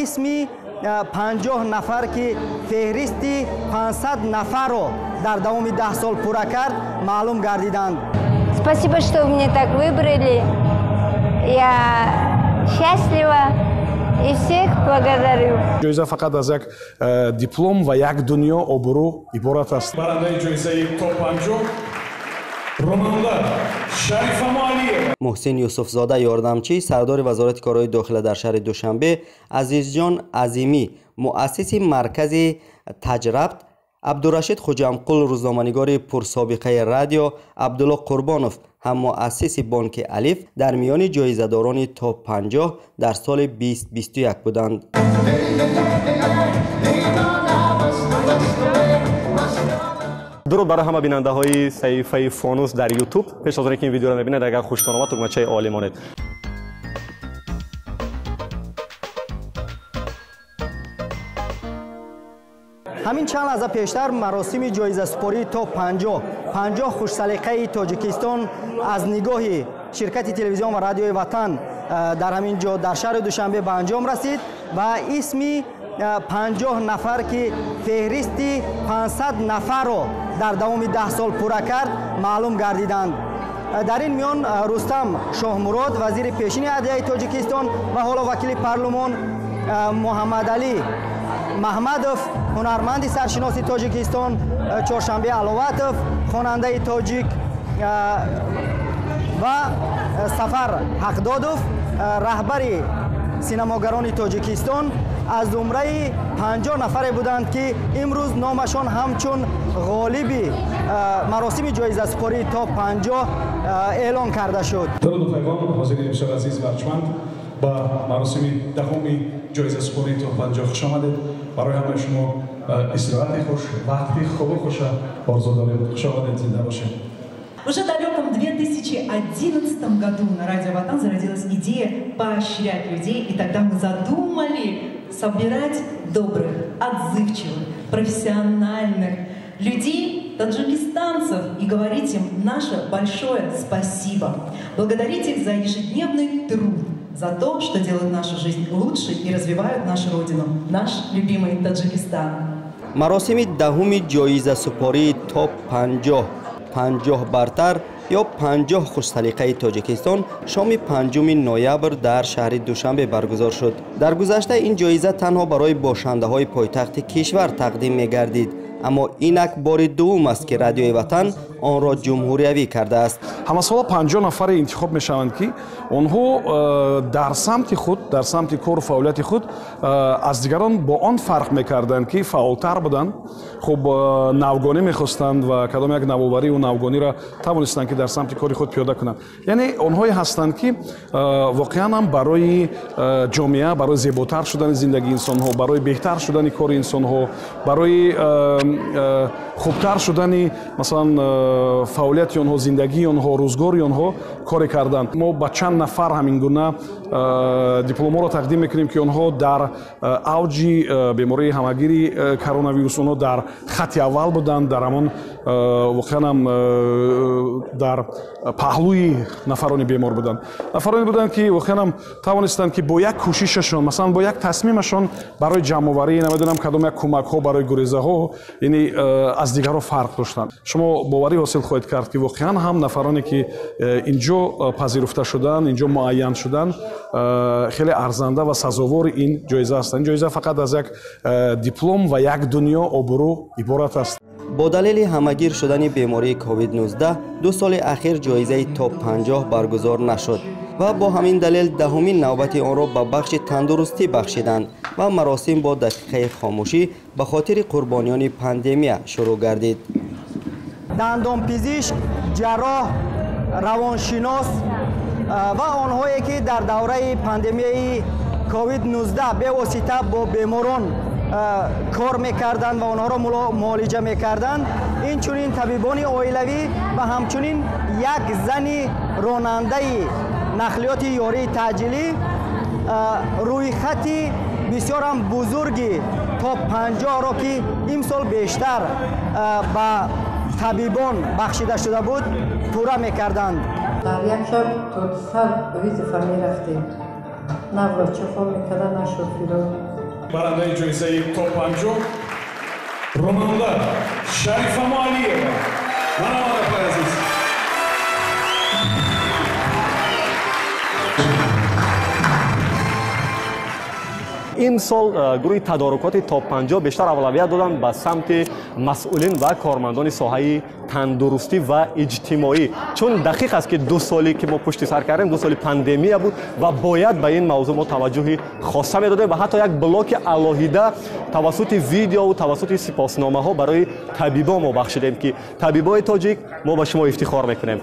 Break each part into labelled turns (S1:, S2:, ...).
S1: Исми 50 нафар, ки феҳристи 500 нафарро дар давоми 10 сол пурра кард, маълум гардиданд.
S2: Спасибо, что вы меня так выбрали. Я счастлива и всех благодарю.
S3: Ҷоиза фақат аз як диплом ва як дунё обрӯ иборат аст.
S4: Барандаи ҷоизаи топ 50 ронанда Шарифа Муалиева.
S5: Муҳсин Юсуфзода, ёрдамчии сардори Вазорати корҳои дохила дар шаҳри Душанбе, Азизҷон Азимӣ, муассиси маркази Таҷрабт, Абдурашид Хуҷамқул, рӯзноманигори пурсобиқаи радио, Абдулло Қурбонов, ҳам муассиси бонки Алиф, дар миёни ҷоизадорони топ 50 дар соли 2021 буданд.
S6: Дуруд барои ҳама бинандаҳои саҳифаи Фонус дар Ютуб. Пеш аз оне ки ин видеоро мебинед, агар хуштон омад, тугмачаи олӣ монед.
S1: Ҳамин чанд лаҳза пештар маросими ҷоизасупории топ 50, 50 хушсалиқаи Тоҷикистон аз нигоҳи ширкати телевизион ва радиои Ватан дар ҳамин ҷо дар шаҳри Душанбе ба анҷом расид ва исми 50 нафар, ки феҳристи 500 нафарро дар давоми 10 сол пурра кард, маълум гардиданд. Дар ин миён Рустам Шоҳмурод, вазири пешини адлияи Тоҷикистон ва ҳоло вакили парлумон, Муҳаммадалӣ Маҳмадов, ҳунарманди саршиноси Тоҷикистон, Чоршанбе Аловатов, хонандаи тоҷик, ва Сафар Ҳақдодов, раҳбари синамогарони Тоҷикистон, аз зумраи 50 нафаре буданд, ки имрӯз номашон ҳамчун ғолиби маросими ҷоизасупории топ 50 эълон карда шуд.
S4: Дуруду пайғом, ҳозирини бисёр азиз ва арҷманд, ба маросими даҳуми ҷоизасупории топ 50 хуш омадед. Барои ҳамаи шумо истироҳати хуш, вақти хубу хуша орзу дорем. Хуш омадед, зинда бошед.
S7: Уже в далеком 2011 году на Радио Ватан зародилась идея поощрять людей, и тогда мы задумали собирать добрых, отзывчивых, профессиональных людей, таджикистанцев, и говорить им наше большое спасибо. Благодарить их за ежедневный труд, за то, что делают нашу жизнь лучше и развивают нашу родину, наш любимый Таджикистан.
S5: Маросими даҳуми ҷоизасупории топ 50, 50 бартар ё 50 хушсалиқаи Тоҷикистон шоми 5 ноябр дар шаҳри Душанбе баргузор шуд. Дар гузашта ин ҷоиза танҳо барои бошандаҳои пойтахти кишвар тақдим мегардид, аммо инак бори дуввум аст, ки Радиои Ватан онро ҷумҳуриявӣ кардааст.
S3: Ҳамасола 50 нафаре интихоб мешаванд, ки онҳо дар самти худ, дар самти кору фаъолияти худ аз дигарон бо он фарқ мекарданд, ки фаъолтар буданд, хуб, навгонӣ мехостанд ва кадом як навовариву навгониро тавонистанд, ки дар самти кори худ пиёда кунанд. Яъне онҳое ҳастанд, ки воқеан ҳам барои ҷомеа, барои зеботар шудани зиндагии инсонҳо, барои беҳтар шудани кори инсонҳо, барои хубтар шудани, масалан, фаъолияти онҳо, зиндагии онҳо, рӯзгори онҳо коре карданд. Мо ба чанд нафар ҳамин гуна дипломҳоро тақдим мекунем, ки онҳо дар авҷи бемории ҳамагири коронавирус онҳо дар хати аввал буданд, дар ҳамон воқеан ҳам дар паҳлӯи нафарони бемор буданд, нафароне буданд, ки воқеан ҳам тавонистанд, ки бо як кӯшишашон, масалан, бо як тасмимашон барои ҷамъоварӣ, намедонам, кадом як кӯмакҳо барои гурезаҳо, яъне аз дигарҳо фарқ доштанд. Шумо боварӣ ҳосил хоҳед кард, ки воқеан ҳам нафароне, ки инҷо пазируфта шуданд, инҷо муайян шуданд, хеле арзанда ва сазовори ин ҷоиза ҳастанд. Ин ҷоиза фақат аз як диплом ва як дунё обрӯ иборат аст.
S5: Бо далели ҳамагир шудани бемории COVID-19 ду соли ахир ҷоизаи топ 50 баргузор нашуд ва бо ҳамин далел даҳумин навбати онро ба бахши тандурустӣ бахшиданд ва маросим бо дақиқаи хомӯшӣ ба хотири қурбониёни пандемия шурӯъ гардид.
S1: Дандонпизишк, ҷарроҳ, равоншинос ва онҳое, ки дар давраи пандемияи COVID-19 бевосита бо беморон кор мекарданд ва онҳоро муолиҷа мекарданд, инчунин табибони оилавӣ ва ҳамчунин як зани ронандаи нақлиёти ёрии таъҷилӣ рӯйхати бисёрам бузурги топ 50-ро, ки имсол бештар ба табибон бахшида шуда буд, пурра мекарданд.
S8: Дар як шаб то 200 вызова мерафтем. На врачо кор мекарда, на шофиро.
S4: Барандаи ҷоизаи топ 50 ронанда Шарифа Муалиева. Марҳамат, апаи азиз.
S6: Ин сол гурӯҳи тадорукоти топ 50 бештар авлавият доданд ба самти масъулин ва кормандони соҳаи тандурустӣ ва иҷтимоӣ, чун дақиқ аст, ки 2 соле ки мо пушти сар кардем, 2 соли пандемия буд ва бояд ба ин мавзӯъ мо таваҷҷӯҳи хоса медодем ва ҳатто як блоки алоҳида тавассути видеову тавассути сипосномаҳо барои табибо мо бахшидем, ки табибои тоҷик, мо ба шумо ифтихор мекунем.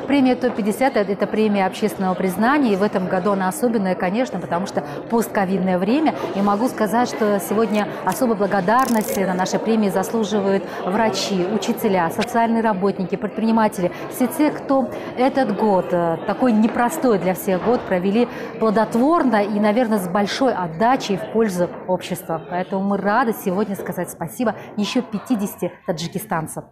S9: Премия ТОП-50 – это премия общественного признания, и в этом году она особенная, конечно, потому что постковидное время. И могу сказать, что сегодня особой благодарности на нашей премии заслуживают врачи, учителя, социальные работники, предприниматели. Все те, кто этот год, такой непростой для всех год, провели плодотворно и, наверное, с большой отдачей в пользу общества. Поэтому мы рады сегодня сказать спасибо еще 50 таджикистанцам.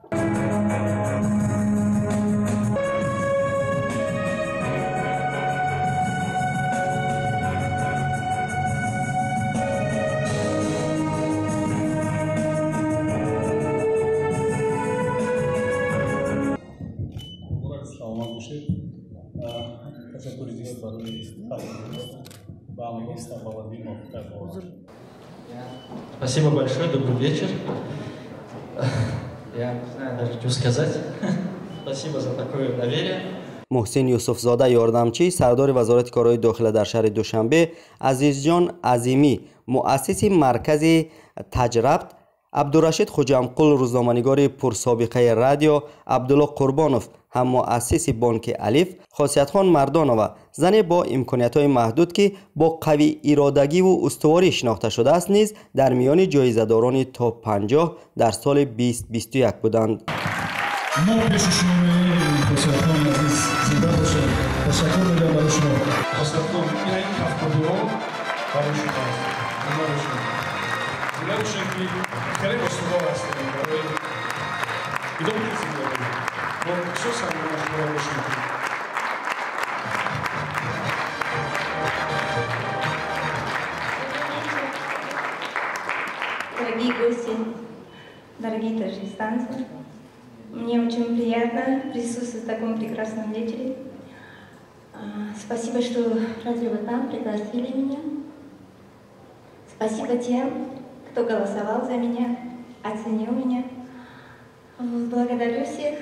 S10: Спасибо большое, добрый вечер. Я не знаю даже, что сказать. Спасибо за такое доверие.
S5: Муҳсин Юсуфзода, ёрдамчии сардори Вазорати корҳои дохила дар шаҳри Душанбе, Азизҷон Азимӣ, муассиси маркази Таҷрабт, Абдурашид Хуҷамқул, рӯзноманигори пурсобиқаи радио, Абдулло Қурбонов, ҳам муассиси бонки Алиф, Хосиятхон Мардонова, зане бо имкониятҳои маҳдуд, ки бо қавӣ иродагиву устуворӣ шинохта шудааст, низ дар миёни ҷоизадорони топ 50 дар соли 2021 буданд.
S4: Мо пеши шумо меоем, Хосиятхон азиз, зинда бошед. Ташаккур мегӯям барои шумо. Хосиятхон, ин кафкобиҳо барои шумо аст. Зинда бошед. Зинда бошед, ки хеле устувор ҳастед барои идомаи зиндагӣ. Мо бисёр самимона шуморо мешиносем.
S2: Дорогие гости, дорогие таджикистанцы, мне очень приятно присутствовать в таком прекрасном вечере. Спасибо, что Радио Ватан пригласили меня. Спасибо тем, кто голосовал за меня, оценил меня. Благодарю всех.